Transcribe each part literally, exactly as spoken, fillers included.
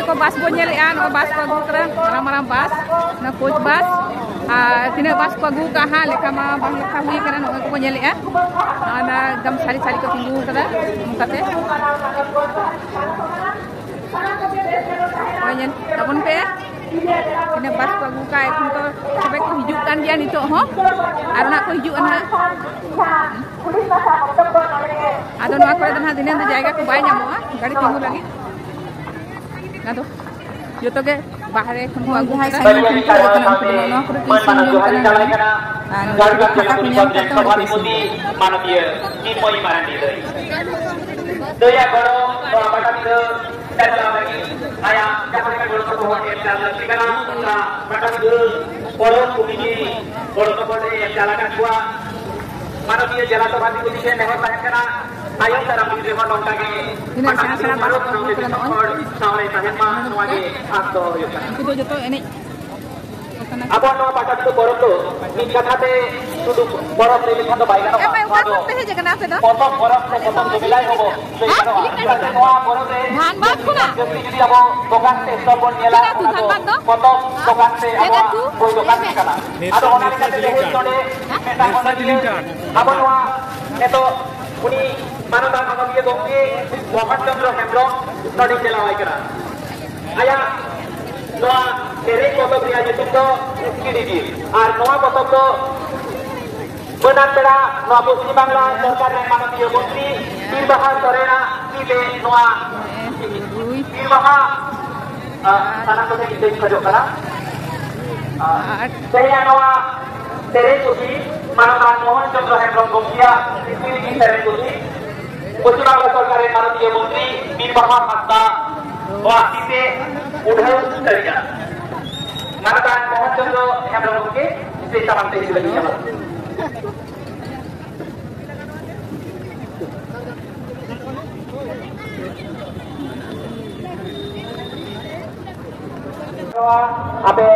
ᱠᱚ ᱵᱟᱥ ᱵᱚᱱ ᱧᱮᱞᱮᱫᱼᱟ, ᱱᱚᱜᱼᱚᱭ ᱵᱟᱥ ᱠᱚ ᱟᱹᱜᱩ ᱠᱟᱫᱟ, ᱢᱟᱨᱟᱝ ᱢᱟᱨᱟᱝ ᱵᱟᱥ, ᱚᱱᱟ ᱠᱳᱪ ᱵᱟᱥ᱾ ᱟᱨ ᱛᱤᱱᱟᱹᱜ ᱵᱟᱥ ᱠᱚ ᱟᱹᱜᱩ ᱠᱟᱜᱼᱟ ᱦᱟᱸᱜ, ᱞᱮᱠᱷᱟ ᱢᱟ ᱵᱟᱝ ᱞᱮᱠᱷᱟ ᱦᱩᱭ ᱠᱟᱱᱟ᱾ ᱱᱚᱜᱼᱚᱭ ᱠᱚᱵᱚᱱ ᱧᱮᱞᱮᱫᱼᱟ, ᱚᱱᱟ ᱮᱠᱫᱚᱢ ᱥᱟᱹᱨᱤ ᱥᱟᱹᱨᱤ ᱠᱚ ᱛᱤᱸᱜᱩ ᱠᱟᱫᱟ ᱱᱚᱝᱠᱟᱛᱮ᱾ ᱱᱚᱜᱼᱚᱭ ᱧᱮᱞ ᱛᱟᱵᱚᱱ ᱯᱮ, ᱛᱤᱱᱟᱹᱜ ᱵᱟᱥ ᱠᱚ ᱟᱹᱜᱩ ᱠᱟᱜᱼᱟ᱾ ᱮᱠᱷᱚᱱ ᱛᱚ ᱛᱚᱵᱮ ᱠᱚ ᱦᱤᱡᱩᱜ ᱠᱟᱱ ᱜᱮᱭᱟ ᱱᱤᱛᱚᱜ ᱦᱚᱸ, ᱟᱨ ᱚᱱᱟ ᱠᱚ ᱦᱤᱡᱩᱜᱼᱟ ᱱᱟᱦᱟᱜ᱾ ᱟᱫᱚ ᱱᱚᱣᱟ ᱠᱚᱨᱮ ᱫᱚ ᱱᱟᱦᱟᱜ ᱫᱤᱱᱟᱹᱢ ᱫᱚ ᱡᱟᱭᱜᱟ ᱠᱚ ᱵᱟᱭ ᱧᱟᱢᱚᱜᱼᱟ ᱜᱟᱹᱰᱤ ᱛᱤᱸᱜᱩ ᱞᱟᱹᱜᱤᱫ᱾ ᱟᱫᱚ ᱡᱚᱛᱚ ᱜᱮ ᱵᱟᱦᱨᱮ ᱠᱷᱚᱱ ᱠᱚ ᱟᱹᱜᱩ ᱡᱟᱦᱟᱸᱭ ᱠᱟᱫᱟ᱾ ᱥᱟᱺᱜᱤᱧ ᱥᱟᱺᱜᱤᱧ ᱠᱚ ᱦᱮᱡ ᱟᱠᱟᱱᱟ, ᱩᱱᱠᱩ ᱫᱚ ᱱᱚᱣᱟ ᱠᱚᱨᱮ ᱠᱚ ᱤᱥᱤᱱ ᱡᱚᱝ ᱠᱟᱱᱟ ᱱᱟᱦᱟᱜ᱾ ᱟᱨ ᱱᱚᱰᱮ ᱫᱚ ᱯᱷᱟᱸᱠᱟ ᱠᱚ ᱧᱟᱢ ᱠᱟᱛᱮ ᱚᱸᱰᱮ ᱠᱚ ᱤᱥᱤᱱ ᱜᱮᱭᱟ᱾ ᱢᱟᱱᱚᱛᱤᱭᱟᱹ ᱢᱤᱫ ᱢᱚᱭ ᱢᱟᱨᱟᱝ ᱫᱟᱹᱭ᱾ ᱫᱟᱹᱭᱟ ᱜᱚᱲᱚ ᱱᱚᱣᱟ ᱯᱟᱴᱟᱵᱤᱸᱫᱷᱟᱹ ᱪᱟᱪᱞᱟᱣ ᱞᱟᱹᱜᱤᱫ ᱟᱭᱟᱜ ᱡᱟᱦᱟᱸ ᱞᱮᱠᱟ ᱜᱚᱲᱚ ᱥᱚᱯᱚᱦᱚᱫ ᱮᱢ ᱪᱟᱞ ᱞᱟᱹᱠᱛᱤ ᱠᱟᱱᱟ, ᱚᱱᱠᱟ ᱯᱟᱴᱟᱵᱤᱸᱫᱷᱟᱹ ᱯᱚᱨᱚᱵᱽ ᱠᱚᱢᱤᱴᱤ ᱜᱚᱲᱚ ᱥᱚᱯᱚᱦᱚᱫ ᱮ ᱮᱢ ᱪᱟᱞ ᱟᱠᱟᱫ ᱠᱚᱣᱟ᱾ ᱢᱟᱱᱚᱛᱤᱭᱟᱹ ᱡᱮᱞᱟ ᱥᱚᱵᱷᱟᱯᱚᱛᱤ ᱴᱷᱮᱱ ᱱᱮᱦᱚᱨ ᱛᱟᱦᱮᱸ ᱠᱟᱱᱟ, ᱛᱟᱭᱚᱢ ᱫᱟᱨᱟᱢ ᱫᱤᱱ ᱨᱮᱦᱚᱸ ᱱᱚᱝᱠᱟ ᱜᱮ ᱛᱤᱱᱟᱹᱜ ᱥᱮᱬᱟ ᱥᱮᱬᱟ ᱯᱟᱴᱟᱵᱤᱸᱫᱷᱟᱹ ᱵᱟᱥ ᱯᱚᱨᱚᱵᱽ ᱠᱚ ᱟᱹᱜᱩ ᱥᱟᱶᱛᱮ ᱠᱟᱫᱟ ᱱᱚᱜᱼᱚᱭ᱾ ᱫᱤᱥᱚᱢ ᱦᱚᱲ ᱥᱟᱶ ᱨᱮ ᱛᱟᱦᱮᱱ ᱢᱟ, ᱱᱚᱣᱟ ᱜᱮ ᱟᱸᱥ ᱫᱚᱦᱚ ᱦᱩᱭᱩᱜ ᱠᱟᱱᱟ᱾ ᱩᱱᱠᱩ ᱫᱚ ᱡᱚᱛᱚ ᱮᱱᱮᱡ ᱠᱟᱱᱟ᱾ ᱟᱵᱚᱣᱟᱜ ᱱᱚᱣᱟ ᱯᱟᱴᱟᱵᱤᱸᱫᱷᱟᱹ ᱯᱚᱨᱚᱵᱽ ᱫᱚ ᱢᱤᱫ ᱠᱟᱛᱷᱟ ᱛᱮ ᱥᱩᱫᱷᱩ ᱯᱚᱨᱚᱵᱽ ᱞᱟᱹᱭ ᱞᱮᱠᱷᱟᱱ ᱫᱚ ᱵᱟᱭ ᱜᱟᱱᱚᱜᱼᱟ᱾ ᱮ ᱢᱟᱹᱭ, ᱚᱠᱟ ᱱᱚᱣᱟ ᱫᱚ ᱠᱷᱚᱱ ᱯᱮ ᱦᱮᱡ ᱟᱠᱟᱱᱟ ᱟᱯᱮ ᱫᱚ? ᱯᱚᱛᱚᱵ ᱯᱚᱨᱚᱵᱽ ᱥᱮ ᱯᱚᱛᱚᱵ ᱡᱚᱢᱮᱞᱟᱭ ᱦᱚᱸᱵᱚ ᱞᱟᱹᱭ ᱦᱮᱸ? ᱜᱟᱱᱚᱜᱼᱟ᱾ ᱪᱮᱫᱟᱜ ᱥᱮ ᱱᱚᱣᱟ ᱯᱚᱨᱚᱵᱽ ᱨᱮ ᱫᱷᱟᱱᱵᱟᱫᱽ ᱠᱷᱚᱱᱟᱜ? ᱡᱟᱹᱥᱛᱤ ᱡᱩᱫᱤ ᱟᱵᱚ ᱫᱚᱠᱟᱱ ᱥᱮ ᱥᱴᱚᱞ ᱵᱚᱱ ᱧᱮᱞᱟ, ᱪᱮᱫ ᱟᱹᱛᱩ ᱚᱱᱟ ᱫᱚ ᱫᱷᱟᱱᱵᱟᱫᱽ ᱫᱚ? ᱯᱚᱛᱚᱵ ᱦᱮᱸ? ᱫᱚᱠᱟᱱ ᱥᱮ ᱪᱮᱫ ᱟᱵᱚᱣᱟᱜ ᱟᱹᱛᱩ? ᱵᱳᱭ ᱫᱚᱠᱟᱱ ᱦᱮᱸ ᱜᱮ ᱢᱮ᱾ ᱠᱟᱱᱟ᱾ ᱟᱫᱚ ᱚᱱᱟ ᱞᱮᱠᱟᱛᱮ ᱛᱮᱦᱮᱧ ᱱᱚᱰᱮ ᱦᱮᱸ? ᱢᱤᱫᱴᱟᱝ ᱚᱱᱚᱞᱤᱭᱟᱹ ᱟᱵᱚ ᱱᱚᱣᱟ ᱱᱤᱛᱚᱜ ᱩᱱᱤ ᱢᱟᱱᱚᱛᱟᱱ ᱚᱱᱚᱞᱤᱭᱟᱹ ᱜᱚᱢᱠᱮ ᱢᱳᱦᱚᱱ ᱪᱚᱸᱫᱽᱨᱚ ᱦᱮᱢᱵᱽᱨᱚᱢ ᱱᱚᱰᱮ ᱪᱟᱞᱟᱣ ᱟᱭ ᱠᱟᱱᱟ᱾ ᱟᱭᱟᱜ ᱱᱚᱣᱟ ᱥᱮᱨᱮᱧ ᱯᱚᱛᱚᱵ ᱨᱮᱭᱟᱜ ᱧᱩᱛᱩᱢ ᱫᱚ ᱤᱥᱠᱤᱰᱤᱰᱤ᱾ ᱟᱨ ᱱᱚᱣᱟ ᱯᱚᱛᱚᱵ ᱫᱚ ᱢᱟᱹᱱᱟᱱ ᱯᱮᱲᱟ ᱱᱚᱣᱟ ᱯᱚᱥᱪᱤᱢ ᱵᱟᱝᱞᱟ ᱥᱚᱨᱠᱟᱨ ᱨᱮᱱ ᱢᱟᱱᱚᱛᱤᱭᱟᱹ ᱢᱚᱱᱛᱨᱤ ᱵᱤᱨᱵᱟᱦᱟ ᱥᱚᱨᱮᱱᱟᱜ ᱛᱤ ᱛᱮ ᱱᱚᱣᱟ ᱵᱤᱨᱵᱟᱦᱟ, ᱟ, ᱥᱟᱱᱟᱢ ᱠᱚᱴᱷᱮᱱ ᱤᱠᱟᱹᱧ ᱠᱷᱚᱡᱚᱜ ᱠᱟᱱᱟ᱾ ᱟ, ᱛᱮᱦᱮᱧᱟᱜ ᱱᱚᱣᱟ ᱥᱮᱨᱮᱧ ᱯᱩᱛᱷᱤ ᱢᱟᱱᱚᱛᱟᱱ ᱢᱳᱦᱚᱱ ᱪᱚᱸᱫᱽᱨᱚ ᱦᱮᱢᱵᱽᱨᱚᱢ ᱜᱚᱢᱠᱮᱭᱟᱜ ᱥᱤᱥᱤᱨᱤᱧ ᱥᱮᱨᱮᱧ ᱯᱩᱛᱷᱤ ᱯᱚᱥᱪᱤᱢ ᱵᱟᱝᱞᱟ ᱥᱚᱨᱠᱟᱨ ᱨᱮᱱ ᱢᱟᱱᱚᱛᱤᱭᱟᱹ ᱢᱚᱱᱛᱨᱤ ᱵᱤᱨᱵᱟᱦᱟ ᱦᱟᱸᱥᱫᱟ ᱱᱚᱣᱟ ᱛᱤ ᱛᱮ ᱩᱰᱷᱟᱹᱣ ᱫᱟᱲᱮᱭᱟᱜᱼᱟ᱾ ᱢᱟᱱᱚᱛᱟᱱ ᱢᱳᱦᱚᱱ ᱪᱚᱸᱫᱽᱨᱚ ᱦᱮᱢᱵᱽᱨᱚᱢ ᱜᱚᱢᱠᱮ ᱥᱴᱮᱡᱽ ᱥᱟᱢᱟᱝ ᱛᱮ ᱦᱤᱡᱩᱜ ᱞᱟᱹᱜᱤᱫ ᱧᱟᱢᱚᱜ᱾ ᱱᱚᱣᱟ ᱟᱯᱮ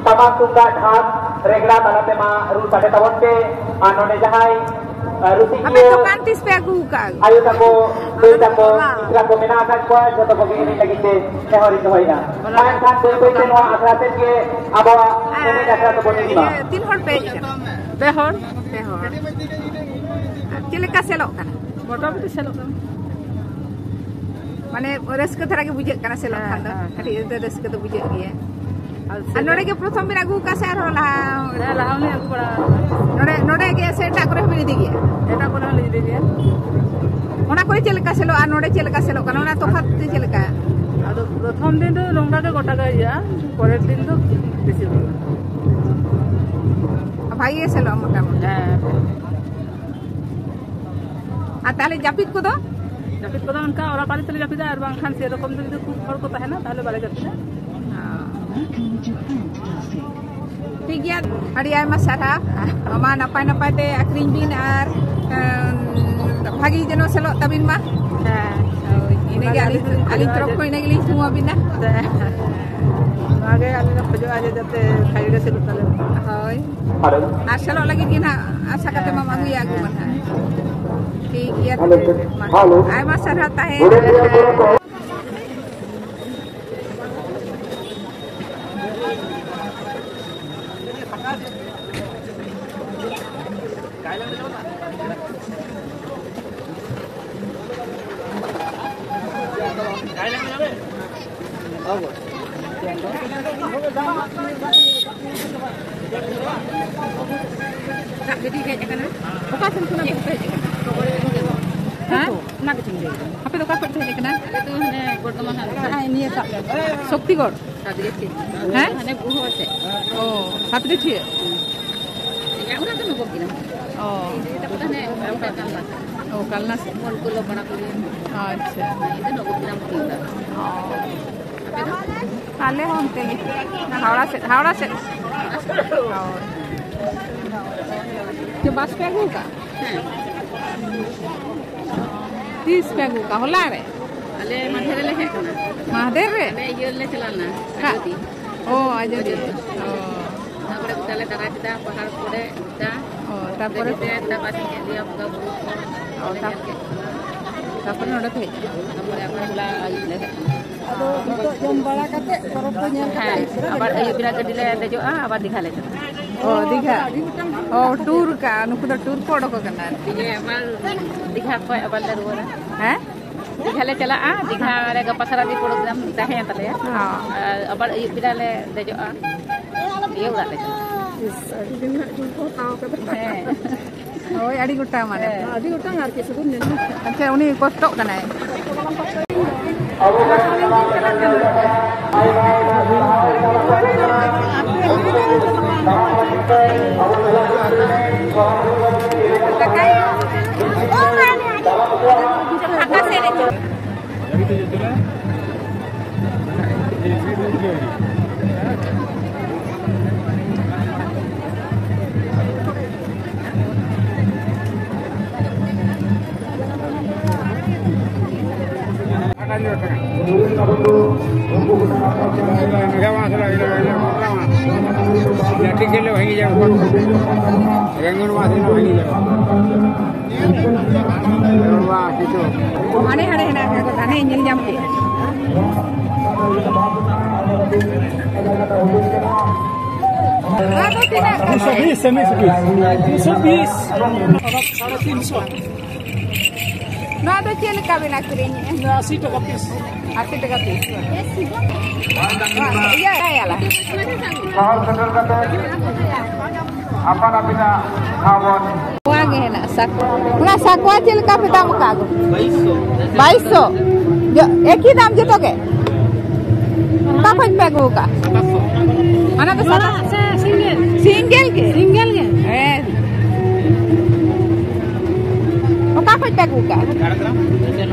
ᱴᱟᱢᱟᱠ ᱛᱩᱢᱫᱟᱜ ᱰᱷᱟᱠ ᱨᱮᱜᱽᱲᱟ ᱛᱟᱞᱟ ᱛᱮᱢᱟ ᱨᱩ ᱥᱟᱰᱮ ᱛᱟᱵᱚᱱ ᱯᱮ᱾ ᱟᱨ ᱱᱚᱰᱮ ᱡᱟᱦᱟᱸᱭ ᱟᱯᱮ ᱫᱚᱠᱟᱱ ᱛᱤᱥ ᱯᱮ ᱟᱹᱜᱩ ᱟᱠᱟᱫ? ᱟᱭᱳ ᱛᱟᱠᱚ, ᱫᱟᱹᱭ ᱛᱟᱠᱚ, ᱢᱤᱥᱨᱟ ᱠᱚ ᱢᱮᱱᱟᱜ ᱟᱠᱟᱫ ᱠᱚᱣᱟ, ᱡᱚᱛᱚ ᱠᱚᱜᱮ ᱮᱱᱮᱡ ᱞᱟᱹᱜᱤᱫ ᱛᱮ ᱱᱮᱦᱚᱨ ᱤᱧ ᱫᱚᱦᱚᱭᱮᱫᱼᱟ᱾ ᱢᱟ ᱮᱱᱠᱷᱟᱱ ᱵᱟᱹᱭ ᱵᱟᱹᱭ ᱛᱮ ᱱᱚᱣᱟ ᱟᱠᱷᱲᱟ ᱥᱮᱫ ᱜᱮ ᱟᱵᱚᱣᱟᱜ ᱮᱱᱮᱡ ᱟᱠᱷᱲᱟ ᱫᱚᱵᱚᱱ ᱤᱫᱤ ᱢᱟ᱾ ᱤᱭᱟᱹ, ᱛᱤᱱ ᱦᱚᱲ ᱯᱮ ᱦᱮᱡ ᱠᱟᱱᱟ? ᱯᱮ ᱦᱚᱲ᱾ ᱯᱮ ᱦᱚᱲ᱾ ᱟᱨ ᱪᱮᱫ ᱞᱮᱠᱟ ᱥᱮᱞᱚᱜ ᱠᱟᱱᱟ? ᱢᱚᱴᱟᱢᱩᱴᱤ ᱥᱮᱞᱚᱜ ᱠᱟᱱᱟ᱾ ᱢᱟᱱᱮ ᱨᱟᱹᱥᱠᱟᱹ ᱫᱷᱟᱨᱟ ᱜᱮ ᱵᱩᱡᱷᱟᱹᱜ ᱠᱟᱱᱟ ᱥᱮᱞᱚᱜ ᱦᱮᱸ, ᱠᱷᱟᱱ ᱫᱚ᱾ ᱦᱮᱸ᱾ ᱠᱟᱹᱴᱤᱡ ᱫᱚ ᱨᱟᱹᱥᱠᱟᱹ ᱫᱚ ᱵᱩᱡᱷᱟᱹᱜ ᱜᱮᱭᱟ᱾ ᱟᱨ ᱟᱨ ᱥᱮᱞᱚᱜ ᱱᱚᱰᱮ ᱜᱮ ᱯᱨᱚᱛᱷᱚᱢ ᱵᱤᱱ ᱟᱹᱜᱩ ᱟᱠᱟᱫ ᱥᱮ ᱟᱨᱦᱚᱸ ᱞᱟᱦᱟ? ᱦᱮᱸ, ᱞᱟᱦᱟ ᱦᱚᱸᱞᱤᱧ ᱟᱹᱜᱩ ᱵᱟᱲᱟ ᱟᱠᱟᱫᱟ᱾ ᱱᱚᱰᱮ, ᱱᱚᱰᱮ ᱜᱮ ᱥᱮ ᱮᱴᱟᱜ ᱠᱚᱨᱮ ᱦᱚᱸᱵᱤᱱ ᱤᱫᱤ ᱜᱮᱭᱟ? ᱮᱴᱟᱜ ᱠᱚᱨᱮ ᱦᱚᱸᱞᱤᱧ ᱤᱫᱤ ᱜᱮᱭᱟ᱾ ᱚᱱᱟ ᱠᱚᱨᱮ ᱪᱮᱫ ᱞᱮᱠᱟ ᱥᱮᱞᱚᱜᱼᱟ ᱟᱨ ᱱᱚᱰᱮ ᱪᱮᱫ ᱞᱮᱠᱟ ᱥᱮᱞᱚᱜ ᱠᱟᱱᱟ, ᱚᱱᱟ ᱛᱚᱯᱷᱟᱛ ᱫᱚ ᱪᱮᱫ ᱞᱮᱠᱟ? ᱟᱫᱚ ᱯᱨᱚᱛᱷᱚᱢ ᱫᱤᱱ ᱫᱚ ᱱᱚᱝᱠᱟ ᱜᱮ ᱜᱚᱴᱟ ᱜᱮ ᱦᱩᱭᱩᱜᱼᱟ, ᱯᱚᱨᱮᱨ ᱫᱤᱱ ᱫᱚ ᱵᱮᱥᱤ ᱦᱩᱭᱩᱜᱼᱟ᱾ ᱵᱷᱟᱜᱮ ᱜᱮ ᱥᱮᱞᱚᱜᱼᱟ ᱢᱚᱴᱟᱢᱩᱴᱤ᱾ ᱦᱮᱸ᱾ ᱟᱨ ᱛᱟᱦᱚᱞᱮ ᱡᱟᱹᱯᱤᱫ ᱠᱚᱫᱚ? ᱡᱟᱹᱯᱤᱫ ᱠᱚᱫᱚ ᱚᱱᱠᱟ ᱚᱲᱟᱜ ᱯᱟᱲᱮ ᱛᱮᱞᱮ ᱡᱟᱹᱯᱤᱫᱟ, ᱟᱨ ᱵᱟᱝᱠᱷᱟᱱ ᱥᱮᱨᱚᱠᱚᱢ ᱫᱚ ᱡᱩᱫᱤ ᱠᱷᱩᱵ ᱦᱚᱲ ᱠᱚ ᱛᱟᱦᱮᱱᱟ, ᱛᱟᱦᱚᱞᱮ ᱵᱟᱞᱮ ᱡᱟᱹᱯᱤᱫᱟ᱾ ᱴᱷᱤᱠ ᱜᱮᱭᱟ, ᱟᱹᱰᱤ ᱟᱭᱢᱟ ᱥᱟᱨᱦᱟᱣ᱾ ᱢᱟ ᱱᱟᱯᱟᱭ ᱱᱟᱯᱟᱭ ᱛᱮ ᱟᱹᱠᱷᱨᱤᱧ ᱵᱤᱱ ᱟᱨ, ᱮᱸ, ᱵᱷᱟᱹᱜᱤ ᱡᱮᱱᱚ ᱥᱮᱞᱚᱜ ᱛᱟᱹᱵᱤᱱ ᱢᱟ᱾ ᱦᱮᱸ᱾ ᱦᱳᱭ, ᱤᱱᱟᱹᱜᱮ ᱚᱱᱟᱜᱮ ᱟᱹᱞᱤᱧ, ᱟᱹᱞᱤᱧ ᱟᱹᱞᱤᱧ ᱠᱷᱚᱡᱚᱜᱼᱟ ᱛᱚᱨᱚᱯ ᱡᱮ ᱠᱷᱚᱱ ᱤᱱᱟᱹ ᱜᱮᱞᱤᱧ ᱛᱷᱩᱢ ᱟᱹᱵᱤᱱᱟ᱾ ᱦᱮᱸ᱾ ᱱᱚᱣᱟᱜᱮ ᱟᱹᱞᱤᱧ ᱞᱮ ᱠᱷᱚᱡᱚᱜᱼᱟ ᱡᱮ ᱡᱟᱛᱮ ᱵᱷᱟᱹᱜᱤ ᱜᱮ ᱥᱮᱞᱚᱜ ᱛᱟᱞᱮ ᱢᱟ᱾ ᱦᱳᱭ᱾ ᱟᱨ ᱥᱮᱱᱚᱜ ᱞᱟᱹᱜᱤᱫ ᱜᱮ ᱱᱟᱦᱟᱜ ᱟᱥᱟ ᱠᱟᱛᱮ ᱢᱟᱢ ᱟᱹᱜᱩᱭᱟ, ᱟᱹᱜᱩ ᱢᱟ ᱱᱟᱦᱟᱜ᱾ ᱴᱷᱤᱠ ᱜᱮᱭᱟ ᱛᱚᱵᱮ᱾ ᱢᱟ᱾ ᱟᱭᱢᱟ ᱥᱟᱨᱦᱟᱣ ᱛᱟᱦᱮᱸ᱾ ᱫᱟᱜ ᱜᱟᱹᱰᱤ ᱦᱮᱡ ᱟᱠᱟᱱᱟ᱾ ᱚᱠᱟ ᱥᱮᱱ ᱠᱷᱚᱱᱟᱜ ᱯᱮ ᱦᱮᱡ ᱟᱠᱟᱱᱟ? ᱦᱮᱸ? ᱚᱱᱟ ᱜᱮᱪᱚᱧ ᱞᱟᱹᱭ ᱮᱫᱟ᱾ ᱟᱯᱮ ᱫᱚ ᱚᱠᱟ ᱠᱷᱚᱱ ᱯᱮ ᱦᱮᱡ ᱟᱠᱟᱱᱟ? ᱟᱞᱮ ᱫᱚ ᱦᱟᱱᱮ ᱵᱚᱨᱫᱷᱚᱢᱟᱱ ᱦᱟᱱᱛᱮ᱾ ᱦᱮᱸ, ᱱᱤᱭᱟᱹ ᱥᱟᱵ ᱞᱮ᱾ ᱥᱚᱠᱛᱤᱜᱚᱲ? ᱥᱟᱛᱜᱟᱹᱪᱷᱤ᱾ ᱦᱮᱸ? ᱦᱟᱱᱮ ᱵᱩᱦᱚ ᱥᱮᱫ᱾ ᱚ, ᱥᱟᱛᱜᱟᱹᱪᱷᱤᱭᱟᱹ? ᱤᱧᱟᱹᱜ ᱚᱲᱟᱜ ᱫᱚ ᱱᱚᱵᱚᱜᱤᱨᱟᱢ᱾ ᱚ᱾ ᱫᱤᱫᱤ ᱛᱟᱠᱚ ᱫᱚ ᱦᱟᱱᱮ ᱚᱱᱠᱟ ᱠᱟᱞᱞᱟ ᱥᱮᱫ᱾ ᱚ, ᱠᱟᱞᱞᱟ ᱥᱮᱫ᱾ ᱢᱚᱱᱠᱚᱞᱚ ᱯᱟᱲᱟ ᱠᱚᱨᱮ᱾ ᱟᱪᱪᱷᱟ᱾ ᱤᱧ ᱫᱚ ᱱᱚᱵᱚᱜᱤᱨᱟᱢ ᱠᱚ ᱦᱩᱭᱩᱜᱼᱟ᱾ ᱚ᱾ ᱟᱞᱮ ᱦᱚᱸ ᱚᱱᱛᱮ ᱜᱮ, ᱚᱱᱟ ᱦᱟᱣᱲᱟ ᱥᱮᱫ, ᱦᱟᱣᱲᱟ ᱥᱮᱫ᱾ ᱦᱳᱭ᱾ ᱪᱮᱫ ᱵᱟᱥ ᱯᱮ ᱟᱹᱜᱩ ᱠᱟᱜᱼᱟ? ᱦᱮᱸ᱾ ᱛᱤᱥ ᱯᱮ ᱟᱹᱜᱩ ᱠᱟᱜᱼᱟ? ᱦᱚᱞᱟ ᱨᱮ? ᱟᱞᱮ ᱢᱟᱫᱷᱮᱨ ᱨᱮᱞᱮ ᱦᱮᱡ ᱠᱟᱱᱟ᱾ ᱢᱟᱦᱫᱮᱨ ᱨᱮ? ᱟᱞᱮ ᱤᱭᱟᱹ ᱨᱮᱞᱮ ᱪᱟᱞᱟᱣ ᱞᱮᱱᱟ, ᱦᱮᱸ᱾ ᱟᱡᱚᱫᱤᱭᱟᱹ᱾ ᱚ, ᱟᱡᱚᱫᱤᱭᱟᱹ᱾ ᱚ᱾ ᱚᱱᱟ ᱠᱚᱨᱮ ᱜᱚᱴᱟ ᱞᱮ ᱫᱟᱬᱟ ᱠᱮᱫᱟ, ᱯᱟᱦᱟᱲ ᱠᱚᱨᱮ ᱜᱚᱴᱟ᱾ ᱚ᱾ ᱛᱟᱨᱯᱚᱨᱮ ᱫᱮᱡ ᱛᱮ ᱫᱟᱠᱟ ᱴᱷᱤᱠ ᱜᱮᱭᱟ, ᱵᱚᱸᱜᱟ ᱵᱩᱨᱩ ᱠᱚ ᱚ, ᱛᱟᱯ-, ᱛᱟᱨᱯᱚᱨᱮ ᱱᱚᱰᱮ ᱯᱮ ᱦᱮᱡ ᱮᱱᱟ? ᱛᱟᱨᱯᱚᱨᱮ ᱟᱵᱟᱨ ᱦᱚᱞᱟ ᱟᱹᱭᱩᱵ ᱞᱮ ᱦᱮᱡ ᱮᱱᱟ᱾ ᱟᱫᱚ ᱱᱤᱛᱚᱜ ᱡᱚᱢ ᱵᱟᱲᱟ ᱠᱟᱛᱮ ᱯᱚᱨᱚᱵᱽ ᱠᱚ ᱧᱮᱞ ᱠᱟᱛᱮ ᱦᱮᱸ, ᱟᱹᱭᱩᱵ ᱵᱮᱲᱟ ᱟᱵᱟᱨ ᱜᱟᱹᱰᱤ ᱟᱹᱭᱩᱵ ᱵᱮᱲᱟ ᱜᱟᱹᱰᱤ ᱞᱮ ᱫᱮᱡᱚᱜᱼᱟ, ᱟᱵᱟᱨ ᱫᱤᱜᱷᱟ ᱞᱮ ᱪᱟᱞᱟᱜᱼᱟ᱾ ᱚ, ᱫᱤᱜᱷᱟ᱾ ᱟᱹᱰᱤ ᱜᱚᱴᱟᱝ ᱚ, ᱴᱩᱨ ᱠᱟ, ᱱᱩᱠᱩ ᱫᱚ ᱴᱩᱨ ᱠᱚ ᱚᱰᱚᱠ ᱟᱠᱟᱱᱟ᱾ ᱫᱤᱭᱮ ᱟᱵᱟᱨ ᱫᱤᱜᱷᱟ ᱠᱷᱚᱡ ᱟᱵᱟᱨ ᱞᱮ ᱨᱩᱣᱟᱹᱲᱟ᱾ ᱦᱮᱸ? ᱫᱤᱜᱷᱟ ᱞᱮ ᱪᱟᱞᱟᱜᱼᱟ, ᱫᱤᱜᱷᱟ ᱨᱮ ᱜᱟᱯᱟ ᱥᱟᱨᱟ ᱫᱤᱱ ᱯᱨᱳᱜᱨᱟᱢ ᱛᱟᱦᱮᱸᱭᱮᱱ ᱛᱟᱞᱮᱭᱟ᱾ ᱦᱚᱸ᱾ ᱟᱨ ᱟᱵᱟᱨ ᱟᱹᱭᱩᱵ ᱵᱮᱲᱟ ᱞᱮ ᱫᱮᱡᱚᱜᱼᱟ, ᱤᱭᱟᱹ ᱚᱲᱟᱜ ᱞᱮ ᱪᱟᱞᱟᱜᱼᱟ᱾ ᱤᱥ, ᱟᱹᱰᱤ ᱫᱤᱱ ᱨᱮᱱᱟᱜ ᱴᱩᱨ ᱠᱚ ᱦᱟᱛᱟᱣ ᱠᱟᱫᱟ᱾ ᱦᱮᱸ᱾ ᱦᱳᱭ, ᱟᱹᱰᱤ ᱜᱚᱴᱟᱝ ᱢᱟᱱᱮ᱾ ᱦᱮᱸ᱾ ᱟᱹᱰᱤ ᱜᱚᱴᱟᱝ ᱟᱨᱠᱤ, ᱥᱩᱫᱷᱩ ᱧᱮᱞ᱾ ᱟᱪᱪᱷᱟ, ᱩᱱᱤ ᱠᱚᱥᱴᱚᱜ ᱠᱟᱱᱟᱭ᱾ ᱴᱷᱤᱠ ᱜᱮᱞᱮ ᱵᱷᱟᱹᱜᱤ ᱡᱟᱭᱜᱟ ᱠᱚ᱾ ᱨᱮᱸᱜᱩᱱ ᱢᱟ ᱥᱮᱱᱚᱜ ᱵᱷᱟᱹᱜᱤ ᱡᱟᱭᱜᱟ᱾ ᱵᱟᱵᱟ, ᱠᱤᱪᱷᱩ᱾ ᱦᱟᱱᱮ ᱦᱟᱸᱰᱮ ᱦᱮᱱᱟᱜ ᱠᱚ, ᱦᱟᱱᱮ ᱧᱮᱞ ᱧᱟᱢ ᱠᱮᱫ᱾ ᱱᱚᱣᱟ ᱫᱚ ᱛᱤᱱᱟᱹᱜ ᱠᱟᱱᱟ? ᱫᱩᱥᱚ ᱵᱤᱥ, ᱢᱤᱫ ᱥᱚ ᱵᱤᱥ᱾ ᱫᱩᱥᱚ ᱵᱤᱥ᱾ ᱥᱟᱲᱮ ᱛᱤᱱ ᱥᱚ᱾ ᱱᱚᱣᱟ ᱫᱚ ᱪᱮᱫ ᱞᱮᱠᱟ ᱵᱮᱱ ᱟᱹᱠᱷᱨᱤᱧᱮᱜᱼᱟ? ᱟᱥᱤ ᱴᱟᱠᱟ ᱯᱤᱥ᱾ ᱟᱥᱤ ᱴᱟᱠᱟ ᱯᱤᱥ᱾ ᱤᱭᱟᱹ, ᱤᱭᱟᱹ ᱟᱞᱟᱝ᱾ ᱥᱚᱦᱚᱨ ᱥᱮᱴᱮᱨ ᱠᱟᱛᱮ ᱟᱯᱟᱱ ᱟᱹᱯᱤᱱᱟᱜ ᱴᱷᱟᱶ ᱵᱚᱱ ᱱᱚᱣᱟ ᱜᱮ ᱦᱮᱱᱟᱜ ᱥᱟᱠᱣᱟ᱾ ᱚᱱᱟ ᱥᱟᱠᱣᱟ ᱪᱮᱫ ᱞᱮᱠᱟ ᱯᱮ ᱫᱟᱢ ᱟᱠᱟᱫ ᱫᱚ? ᱵᱟᱭᱤᱥ ᱥᱚ᱾ ᱡᱚ-, ᱮᱠᱤ ᱫᱟᱢ ᱡᱚᱛᱚ ᱜᱮ? ᱚᱠᱟ ᱠᱷᱚᱡ ᱯᱮ ᱟᱹᱜᱩ ᱟᱠᱟᱫ? ᱚᱱᱟ ᱫᱚ ᱡᱚᱲᱟ ᱥᱟᱫᱟ? ᱥᱮ ᱥᱤᱝᱜᱮᱞ? ᱥᱤᱝᱜᱮᱞ ᱜᱮ? ᱥᱤᱝᱜᱮᱞ ᱜᱮ? ᱦᱮᱸ᱾ ᱚᱠᱟ ᱠᱷᱚᱡ ᱯᱮ ᱟᱹᱜᱩ ᱠᱟᱜᱼᱟ?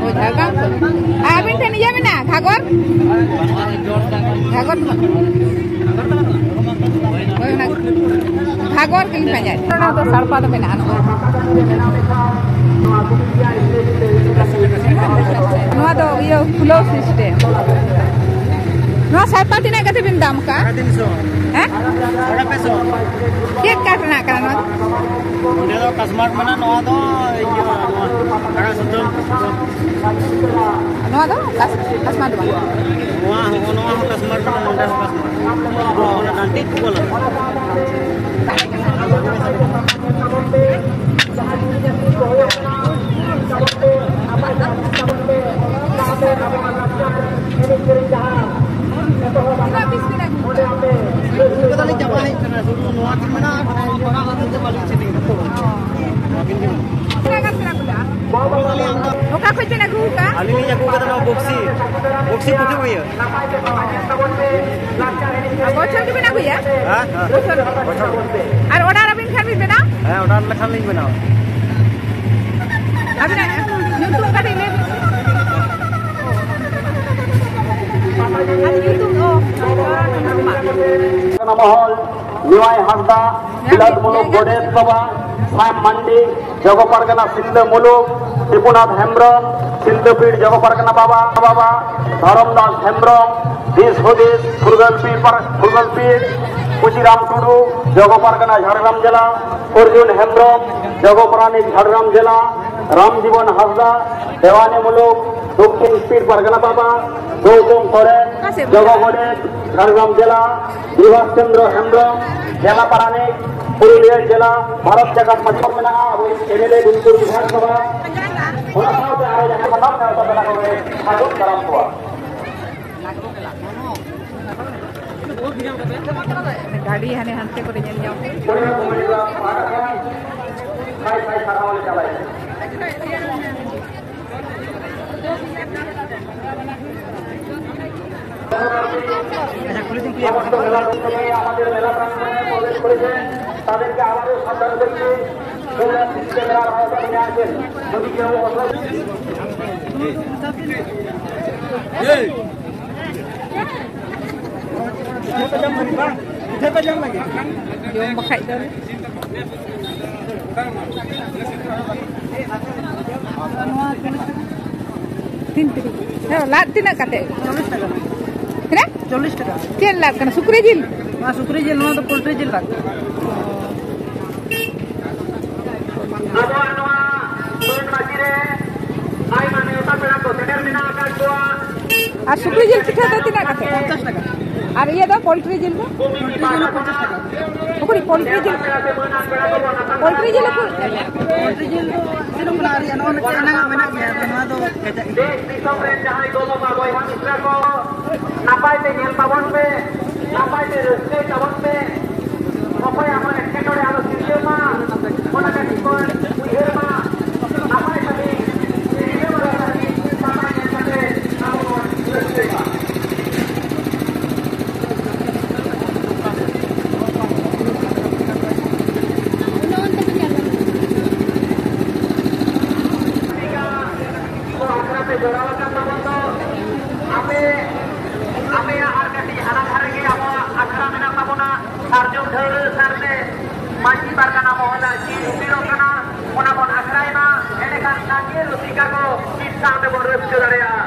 ᱚ, ᱡᱷᱟᱲᱜᱨᱟᱢ ᱠᱷᱚᱱ᱾ ᱟᱨ ᱟᱹᱵᱤᱱ ᱴᱷᱮᱱ ᱤᱭᱟᱹ ᱢᱮᱱᱟᱜᱼᱟ, ᱜᱷᱟᱜᱚᱨ? ᱜᱷᱟᱜᱚᱨ ᱫᱚ ᱵᱟᱹᱱᱩᱜᱼᱟ᱾ ᱦᱳᱭ, ᱚᱱᱟ ᱜᱷᱟᱜᱚᱨ ᱜᱮᱞᱤᱧ ᱯᱟᱸᱡᱟᱭᱮᱫ᱾ ᱚᱱᱟ ᱫᱚ ᱥᱟᱲᱯᱟ ᱫᱚ ᱢᱮᱱᱟᱜᱼᱟ ᱱᱚᱜᱼᱚᱭ᱾ ᱱᱚᱣᱟ ᱫᱚ ᱤᱭᱟᱹ ᱠᱷᱩᱞᱟᱹᱣ system᱾ ᱱᱚᱣᱟ ᱥᱟᱭᱯᱟ ᱛᱤᱱᱟᱹᱜ ᱠᱟᱛᱮ ᱵᱤᱱ ᱫᱟᱢ ᱠᱟᱜᱼᱟ? ᱥᱟᱲᱮ ᱛᱤᱱ ᱥᱚ᱾ ᱦᱮᱸ? ᱥᱟᱲᱮ ᱯᱮ ᱥᱚ᱾ ᱪᱮᱫ ᱠᱟᱴ ᱨᱮᱱᱟᱜ ᱠᱟᱱᱟ ᱱᱚᱣᱟ ᱫᱚ? ᱚᱸᱰᱮ ᱫᱚ ᱠᱟᱥᱢᱟᱨ ᱢᱮᱱᱟᱜᱼᱟ, ᱱᱚᱣᱟ ᱫᱚ ᱤᱭᱟᱹ, ᱱᱚᱣᱟ ᱠᱟᱲᱟ ᱥᱩᱛᱟᱹᱢ᱾ ᱱᱚᱣᱟ ᱫᱚ ᱠᱟᱥ-, ᱠᱟᱥᱢᱟᱨ ᱫᱚ ᱵᱟᱝ? ᱱᱚᱣᱟ ᱦᱚᱸ, ᱱᱚᱣᱟ ᱦᱚᱸ ᱠᱟᱥᱢᱟᱨ ᱠᱟᱱᱟ, ᱱᱚᱸᱰᱮ ᱦᱚᱸ ᱠᱟᱥᱢᱟᱨ᱾ ᱱᱚᱣᱟ ᱚᱱᱟ ᱰᱟᱱᱴᱤ ᱠᱚ ᱞᱟᱜᱟᱣᱟ᱾ ᱛᱤᱱᱟᱹᱜ ᱯᱤᱥ ᱵᱤᱱ ᱟᱹᱜᱩ ᱠᱟᱜᱼᱟ? ᱱᱚᱣᱟ ᱠᱤᱱ ᱢᱮᱱᱟᱜᱼᱟ, ᱱᱚᱣᱟ ᱠᱤᱱ ᱢᱮᱱᱟᱜᱼᱟ᱾ ᱚᱠᱟ ᱠᱷᱚᱡ ᱵᱮᱱ ᱟᱹᱜᱩ ᱠᱟᱜᱼᱟ? ᱟᱹᱞᱤᱧ ᱞᱤᱧ ᱟᱹᱜᱩ ᱠᱟᱫᱟ ᱱᱚᱣᱟ ᱵᱚᱠᱥᱤ, ᱵᱚᱠᱥᱤ ᱯᱩᱛᱷᱤ ᱵᱚᱭᱦᱟᱹ᱾ ᱵᱚᱪᱷᱚᱨ ᱜᱮᱵᱮᱱ ᱟᱹᱜᱩᱭᱟ? ᱦᱮᱸ, ᱦᱮᱸ᱾ ᱵᱚᱪᱷᱚᱨ ᱜᱮ? ᱟᱨ order ᱟᱵᱤᱱ ᱠᱷᱟᱱ ᱵᱤᱱ ᱵᱮᱱᱟᱣ? ᱦᱮᱸ, order ᱞᱮᱠᱷᱟᱱ ᱞᱤᱧ ᱵᱮᱱᱟᱣᱟ᱾ ᱟᱹᱵᱤᱱᱟᱜ ᱧᱩᱛᱩᱢ ᱠᱟᱹᱴᱤᱡ ᱞᱟᱹᱭ ᱵᱤᱱ᱾ ᱟᱨ ᱧᱩᱛᱩᱢ ᱫᱚ? ᱠᱟᱱᱟ ᱢᱚᱦᱚᱞ, ᱱᱤᱢᱟᱭ ᱦᱟᱸᱥᱫᱟ, ᱵᱤᱞᱟᱹᱛ ᱢᱩᱞᱩᱠ ᱜᱚᱰᱮᱛ ᱵᱟᱵᱟ, ᱥᱟᱢ ᱢᱟᱱᱰᱤ, ᱡᱚᱜᱚ ᱯᱟᱨᱜᱟᱱᱟ ᱥᱤᱞᱫᱟᱹ ᱢᱩᱞᱩᱠ, ᱫᱤᱯᱩᱱᱟᱛᱷ ᱦᱮᱢᱵᱨᱚᱢ, ᱥᱤᱞᱫᱟᱹ ᱯᱤᱲ ᱡᱚᱜᱚ ᱯᱟᱨᱜᱟᱱᱟ ᱵᱟᱵᱟ, ᱵᱟᱵᱟ, ᱫᱷᱚᱨᱚᱢᱫᱟᱥ ᱦᱮᱢᱵᱨᱚᱢ, ᱫᱤᱥ ᱦᱩᱫᱤᱥ, ᱯᱷᱩᱨᱜᱟᱹᱞ ᱯᱤᱲ ᱯᱟᱨ-, ᱯᱷᱩᱨᱜᱟᱹᱞ ᱯᱤᱲ, ᱠᱩᱪᱤᱨᱟᱢ ᱴᱩᱰᱩ, ᱡᱚᱜᱚ ᱯᱟᱨᱜᱟᱱᱟ ᱡᱷᱟᱲᱜᱨᱟᱢ ᱡᱮᱞᱟ, ᱚᱨᱡᱩᱱ ᱦᱮᱢᱵᱨᱚᱢ, ᱡᱚᱜᱚ ᱯᱟᱨᱟᱱᱤᱠ ᱡᱷᱟᱲᱜᱨᱟᱢ ᱡᱮᱞᱟ, ᱨᱟᱢᱡᱤᱵᱚᱱ ᱦᱟᱸᱥᱫᱟ, ᱫᱮᱣᱟᱱᱤ ᱢᱩᱞᱩᱠ, ᱫᱚᱠᱠᱷᱤᱱ ᱯᱤᱲ ᱯᱟᱨᱜᱟᱱᱟ ᱵᱟᱵᱟ, ᱜᱳᱣᱛᱚᱢ ᱥᱚᱨᱮᱱ, ᱡᱚᱜᱚ ᱜᱚᱰᱮᱛ, ᱡᱷᱟᱲᱜᱨᱟᱢ ᱡᱮᱞᱟ, ᱵᱤᱵᱷᱟᱥ ᱪᱚᱱᱫᱨᱚ ᱦᱮᱢᱵᱨᱚᱢ, ᱡᱮᱞᱟ ᱯᱟᱨᱟᱱᱤᱠ, ᱯᱩᱨᱩᱞᱤᱭᱟᱹ ᱡᱮᱞᱟ, ᱵᱷᱟᱨᱚᱛ ᱡᱟᱠᱟᱛ ᱢᱟᱪᱮᱛ ᱢᱮᱱᱟᱜᱼᱟ, ᱟᱵᱚ ᱮᱢ ᱮᱞ ᱮ ᱵᱤᱱᱯᱩᱨ ᱵᱤᱫᱷᱟᱱ ᱥᱚᱵᱷᱟ, ᱚᱱᱟ ᱥᱟᱶᱛᱮ ᱟᱨᱚ ᱡᱟᱦᱟᱸ ᱥᱟᱱᱟᱢ ᱱᱮᱣᱛᱟ ᱯᱮᱲᱟ ᱠᱚᱜᱮ ᱥᱟᱹᱜᱩᱱ ᱫᱟᱨᱟᱢ ᱠᱚᱣᱟ᱾ ᱜᱟᱹᱰᱤ ᱦᱟᱱᱮ ᱦᱟᱱᱛᱮ ᱠᱚᱨᱮ ᱧᱮᱞ ᱧᱟᱢ᱾ ᱥᱟᱭ ᱥᱟᱭ ᱥᱟᱨᱦᱟᱣ ᱞᱮ ᱪᱟᱞᱟᱭᱟ᱾ সমস্ত মেলা দর্শনে আমাদের মেলা প্রাঙ্গণে প্রবেশ করেছেন, তাদেরকে আবারও সাবধান করছি, তোমরা সিসি ক্যামেরার আওতায় নিয়ে আসেন। যদি কেউ অসুস্থ ᱡᱚᱢ ᱵᱟᱠᱷᱟᱡ ᱫᱚ᱾ ᱱᱚᱣᱟ ᱛᱤᱱᱟᱹᱜ? ᱛᱤᱱ ᱛᱤᱨᱤ? ᱦᱮᱸ, ᱞᱟᱫ ᱛᱤᱱᱟᱹᱜ ᱠᱟᱛᱮ? ᱪᱚᱞᱞᱤᱥ ᱴᱟᱠᱟ᱾ ᱛᱤᱱᱟᱹᱜ? ᱪᱚᱞᱞᱤᱥ ᱴᱟᱠᱟ᱾ ᱪᱮᱫ ᱞᱟᱫ ᱠᱟᱱᱟ? ᱥᱩᱠᱨᱤ ᱡᱤᱞ? ᱱᱚᱣᱟ ᱥᱩᱠᱨᱤ ᱡᱤᱞ, ᱱᱚᱣᱟ ᱫᱚ ᱯᱳᱞᱴᱨᱤ ᱡᱤᱞ ᱞᱟᱫ᱾ ᱟᱵᱚᱣᱟᱜ ᱱᱚᱣᱟ ᱵᱟᱹᱫᱽ ᱢᱟᱹᱡᱷᱤ ᱨᱮ ᱟᱭᱢᱟ ᱱᱮᱣᱛᱟ ᱯᱮᱲᱟ ᱠᱚ ᱥᱮᱴᱮᱨ ᱢᱮᱱᱟᱜ ᱟᱠᱟᱫ ᱠᱚᱣᱟ᱾ ᱟᱨ ᱥᱩᱠᱨᱤ ᱡᱤᱞ ᱯᱤᱴᱷᱟᱹ ᱫᱚ ᱛᱤᱱᱟᱹᱜ ᱠᱟᱛᱮ? ᱯᱚᱧᱪᱟᱥ ᱴᱟᱠᱟ᱾ ᱟᱨ ᱤᱭᱟᱹ ᱫᱚ, ᱯᱳᱞᱴᱨᱤ ᱡᱤᱞ ᱫᱚ? ᱯᱳᱞᱴᱨᱤ ᱡᱤᱞ ᱦᱚᱸ ᱯᱚᱧᱪᱟᱥ ᱴᱟᱠᱟ᱾ ᱩᱠᱩᱨᱤᱡ ᱯᱳᱞᱴᱨᱤ ᱡᱤᱞ, ᱯᱳᱞᱴᱨᱤ ᱡᱤᱞ ᱩᱠᱩᱨ? ᱯᱳᱞᱴᱨᱤ ᱡᱤᱞ ᱫᱚ ᱥᱮᱨᱚᱠᱚᱢ ᱟᱹᱣᱨᱤᱭᱟᱜᱼᱟ, ᱱᱚᱜᱼᱚ ᱱᱚᱝᱠᱟ ᱮᱱᱟᱝ ᱟᱜ ᱢᱮᱱᱟᱜ ᱜᱮᱭᱟ, ᱟᱫᱚ ᱱᱚᱣᱟ ᱫᱚ ᱠᱮᱪᱟᱜ ᱜᱮ᱾ ᱫᱮᱥ ᱫᱤᱥᱚᱢ ᱨᱮᱱ ᱡᱟᱦᱟᱸᱭ ᱜᱚ ᱵᱟᱵᱟ ᱵᱚᱭᱦᱟ ᱢᱤᱥᱨᱟ ᱠᱚ ᱱᱟᱯᱟᱭ ᱛᱮ ᱧᱮᱞ ᱛᱟᱵᱚᱱ ᱯᱮ, ᱱᱟᱯᱟᱭ ᱛᱮ ᱨᱟᱹᱥᱠᱟᱹᱭ ᱛᱟᱵᱚᱱ ᱯᱮ, ᱚᱠᱚᱭᱟᱜ ᱦᱚᱸ ᱮᱴᱠᱮᱴᱚᱬᱮ ᱟᱞᱚ ᱥᱤᱨᱡᱟᱹᱜ ᱢᱟ, ᱚᱱᱟ ᱠᱟᱹᱴᱤᱡ ᱵᱚᱱ ᱩᱭᱦᱟᱹᱨ ᱢᱟ, ᱱᱟᱯᱟᱭ ᱥᱟᱺᱦᱤᱡ ᱥᱤᱨᱡᱟᱹᱣ ᱟᱠᱟᱱ ᱯᱟᱛᱟ ᱧᱮᱞ ᱠᱟᱛᱮ ᱟᱵᱚ ᱵᱚᱱ ᱨᱟᱹᱥᱠᱟᱹᱭ ᱢᱟ᱾ ᱟᱠᱷᱲᱟ ᱛᱮ ᱡᱚᱲᱟᱣ ᱟᱠᱟᱱ ᱛᱟᱵᱚᱱ ᱫᱚ ᱟᱯᱮ, ᱟᱯᱮᱭᱟᱜ ᱟᱨ ᱠᱟᱹᱴᱤᱡ ᱦᱟᱱᱟ ᱫᱷᱟᱨᱮ ᱜᱮ ᱟᱵᱚᱣᱟᱜ ᱟᱠᱷᱲᱟ ᱢᱮᱱᱟᱜ ᱛᱟᱵᱚᱱᱟ᱾ ᱥᱟᱨᱡᱚᱢ ᱰᱷᱟᱹᱣᱨᱟᱹᱜ ᱥᱟᱨ ᱛᱮ ᱢᱟᱹᱡᱷᱤ ᱯᱟᱨᱜᱟᱱᱟ ᱢᱚᱦᱚᱞ ᱪᱤᱨ ᱩᱯᱮᱞᱚᱜ ᱠᱟᱱᱟ, ᱚᱱᱟ ᱵᱚᱱ ᱟᱠᱷᱲᱟᱭ ᱢᱟ᱾ ᱮᱸᱰᱮᱠᱷᱟᱱ ᱥᱟᱸᱜᱮ ᱨᱩᱥᱤᱠᱟ ᱠᱚ ᱢᱤᱫ ᱥᱟᱶ ᱛᱮᱵᱚᱱ ᱨᱟᱹᱥᱠᱟᱹ ᱫᱟᱲᱮᱭᱟᱜᱼᱟ᱾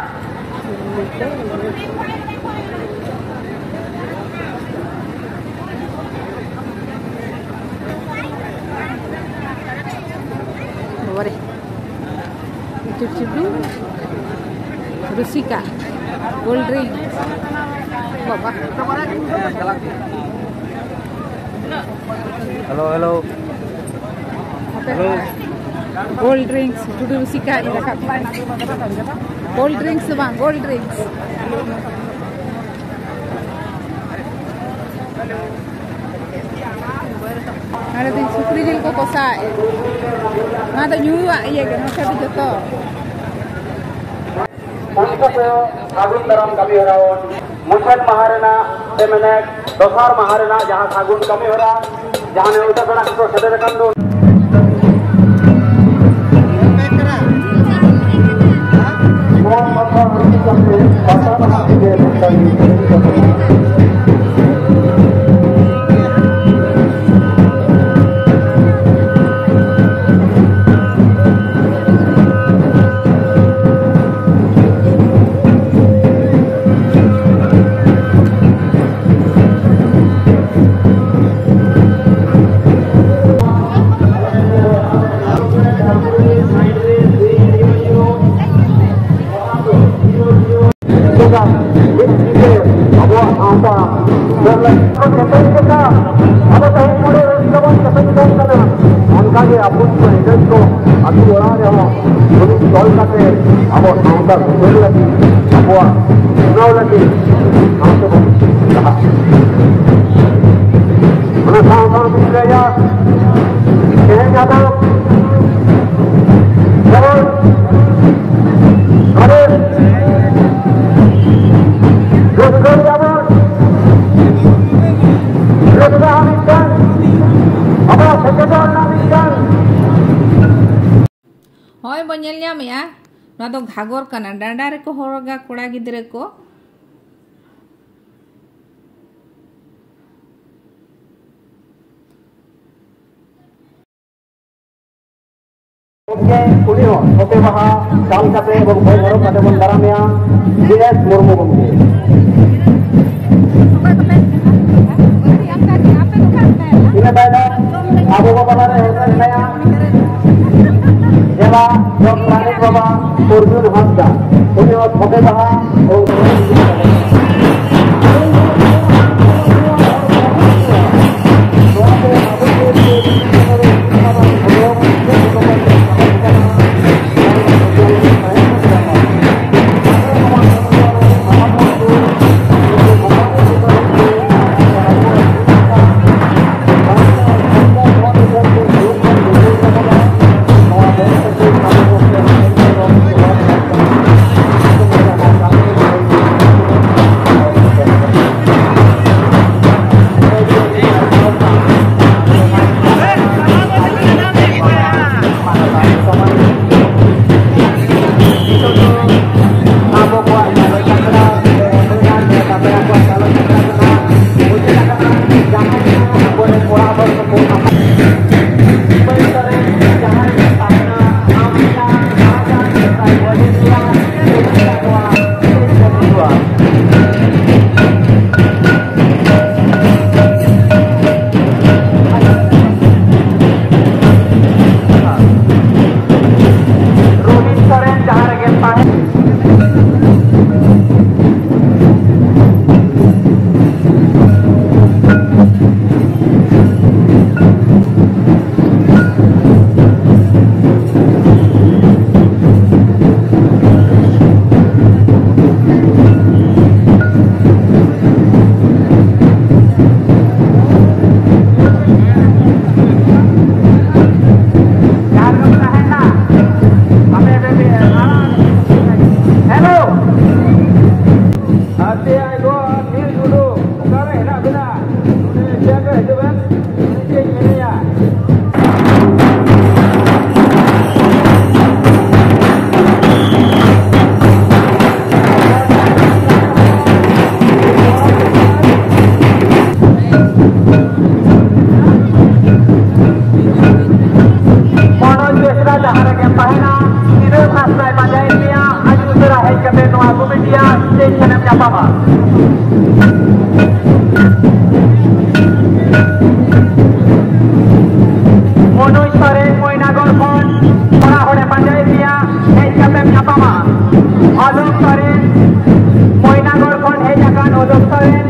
ᱵᱟᱵᱟᱨᱮ, ᱤᱪᱩᱨ ᱪᱩᱰᱩ, ᱨᱩᱥᱤᱠᱟ, ᱠᱳᱞᱰ ᱰᱨᱤᱝᱠ, ᱵᱟᱵᱟ᱾ Hello, hello. Hello. Cold drinks, ᱴᱩᱰᱩ ᱨᱩᱥᱤᱠᱟ, ᱤᱧ ᱨᱟᱠᱟᱵ᱾ ᱠᱳᱞᱰ ᱰᱨᱤᱝᱠᱥ ᱫᱚ ᱵᱟᱝ, ᱠᱳᱞᱰ ᱰᱨᱤᱝᱠᱥ᱾ ᱱᱚᱰᱮ ᱫᱚ ᱥᱩᱠᱨᱤ ᱡᱤᱞ ᱠᱚ ᱠᱚᱥᱟᱭᱮᱫ᱾ ᱱᱚᱣᱟ ᱫᱚ ᱧᱩᱣᱟᱜ ᱤᱭᱟᱹ ᱜᱮ, ᱱᱚᱛᱮ ᱫᱚ ᱡᱚᱛᱚ᱾ ᱩᱱᱠᱩ ᱠᱚ ᱥᱟᱹᱜᱩᱱ ᱫᱟᱨᱟᱢ ᱠᱟᱹᱢᱤ ᱦᱚᱨᱟ ᱵᱚᱱ ᱢᱩᱪᱟᱹᱫ ᱢᱟᱦᱟ ᱨᱮᱱᱟᱜ ᱥᱮ ᱢᱮᱱᱮᱫ ᱫᱚᱥᱟᱨ ᱢᱟᱦᱟ ᱨᱮᱱᱟᱜ ᱡᱟᱦᱟᱸ ᱥᱟᱹᱜᱩᱱ ᱠᱟᱹᱢᱤ ᱦᱚᱨᱟ, ᱡᱟᱦᱟᱸ ᱱᱮᱣᱛᱟ ᱯᱮᱲᱟ ᱠᱚᱠᱚ ᱥᱮᱴᱮᱨ ᱟᱠᱟᱱ ᱫᱚ᱾ ᱱᱚᱣᱟ ᱠᱟᱛᱷᱟ ᱤᱫᱤ ᱠᱟᱛᱮ ᱯᱟᱛᱟ ᱱᱟᱦᱟᱜ ᱜᱮ ᱱᱚᱝᱠᱟ ᱜᱮ ᱦᱩᱭᱩᱜ ᱛᱟᱵᱚᱱᱟ᱾ ᱠᱮᱴᱮᱡ ᱞᱮᱠᱟ ᱟᱵᱚ ᱛᱮᱦᱮᱧ ᱱᱚᱰᱮ ᱨᱟᱹᱥᱠᱟᱹ ᱵᱚᱱ ᱠᱮᱴᱮᱡ ᱡᱚᱝ ᱠᱟᱱᱟ᱾ ᱚᱱᱠᱟᱜᱮ ᱟᱵᱚ ᱠᱚ ᱮᱡᱮᱱᱴ ᱠᱚ ᱟᱹᱛᱩ ᱚᱲᱟᱜ ᱨᱮᱦᱚᱸ ᱡᱩᱢᱤᱫ ᱛᱚᱞ ᱠᱟᱛᱮ ᱟᱵᱚ ᱥᱟᱶᱛᱟ ᱥᱩᱥᱟᱹᱨ ᱞᱟᱹᱜᱤᱫ, ᱟᱵᱚᱣᱟᱜ ᱩᱛᱱᱟᱹᱣ ᱞᱟᱹᱜᱤᱫ ᱥᱟᱶᱛᱮ ᱵᱚᱱ ᱞᱟᱦᱟᱜᱼᱟ᱾ ᱚᱱᱟ ᱥᱟᱶ ᱥᱟᱶᱛᱮᱧ ᱞᱟᱹᱭᱟ, ᱛᱮᱦᱮᱧ ᱟᱵᱚ ᱡᱮᱢᱚᱱ ᱱᱚᱰᱮ ᱨᱟᱹᱥᱠᱟᱹᱭ ᱫᱟᱵᱚᱱ, ᱨᱟᱹᱥᱠᱟᱹ ᱦᱚᱸ ᱢᱤᱫᱴᱟᱝ ᱟᱵᱚᱣᱟᱜ ᱥᱮᱪᱮᱫᱚᱜ ᱨᱮᱱᱟᱜ ᱢᱤᱫᱴᱟᱝ᱾ ᱦᱳᱭ ᱵᱚᱱ ᱧᱮᱞ ᱧᱟᱢᱮᱜᱼᱟ, ᱱᱚᱣᱟ ᱫᱚ ᱜᱷᱟᱜᱚᱨ ᱠᱟᱱᱟ, ᱰᱟᱸᱰᱟ ᱨᱮᱠᱚ ᱦᱚᱨᱚᱜᱟ ᱠᱚᱲᱟ ᱜᱤᱫᱽᱨᱟᱹ ᱠᱚ᱾ ᱜᱚᱢᱠᱮ, ᱩᱱᱤ ᱦᱚᱸ ᱥᱚᱛᱮ ᱵᱟᱦᱟ ᱪᱟᱞ ᱠᱟᱛᱮ ᱮᱵᱚᱝ ᱵᱚᱭ ᱦᱚᱨᱚᱜ ᱠᱟᱛᱮ ᱵᱚᱱ ᱫᱟᱨᱟᱢᱮᱭᱟ, ᱡᱮ ᱮᱥ ᱢᱩᱨᱢᱩ ᱜᱚᱢᱠᱮ᱾ ᱤᱱᱟᱹ ᱛᱟᱭᱱᱚᱢ ᱟᱵᱚ ᱠᱚ ᱛᱟᱞᱟᱨᱮ ᱦᱮᱡ ᱢᱮᱱᱟᱭᱟ ᱡᱮᱞᱟ ᱡᱚᱜᱽ ᱯᱨᱟᱱᱤᱠ ᱵᱟᱵᱟ ᱚᱨᱡᱩᱱ ᱦᱟᱸᱥᱫᱟ, ᱩᱱᱤ ᱦᱚᱸ ᱥᱚᱛᱮ ᱵᱟᱦᱟ ᱥᱴᱮᱡ ᱴᱷᱮᱱᱮᱢ ᱧᱟᱯᱟᱢᱟ᱾ ᱢᱚᱱᱳᱡᱽ ᱥᱚᱨᱮᱱ ᱢᱚᱭᱱᱟᱜᱚᱲ ᱠᱷᱚᱱ ᱚᱲᱟᱜ ᱦᱚᱲᱮ ᱯᱟᱸᱡᱟᱭᱮᱫ ᱢᱮᱭᱟ, ᱦᱮᱡ ᱠᱟᱛᱮᱢ ᱧᱟᱯᱟᱢᱟ᱾ ᱟᱞᱳᱠ ᱥᱚᱨᱮᱱ, ᱢᱚᱭᱱᱟᱜᱚᱲ ᱠᱷᱚᱱ ᱦᱮᱡ ᱟᱠᱟᱱ ᱟᱞᱳᱠ ᱥᱚᱨᱮᱱ,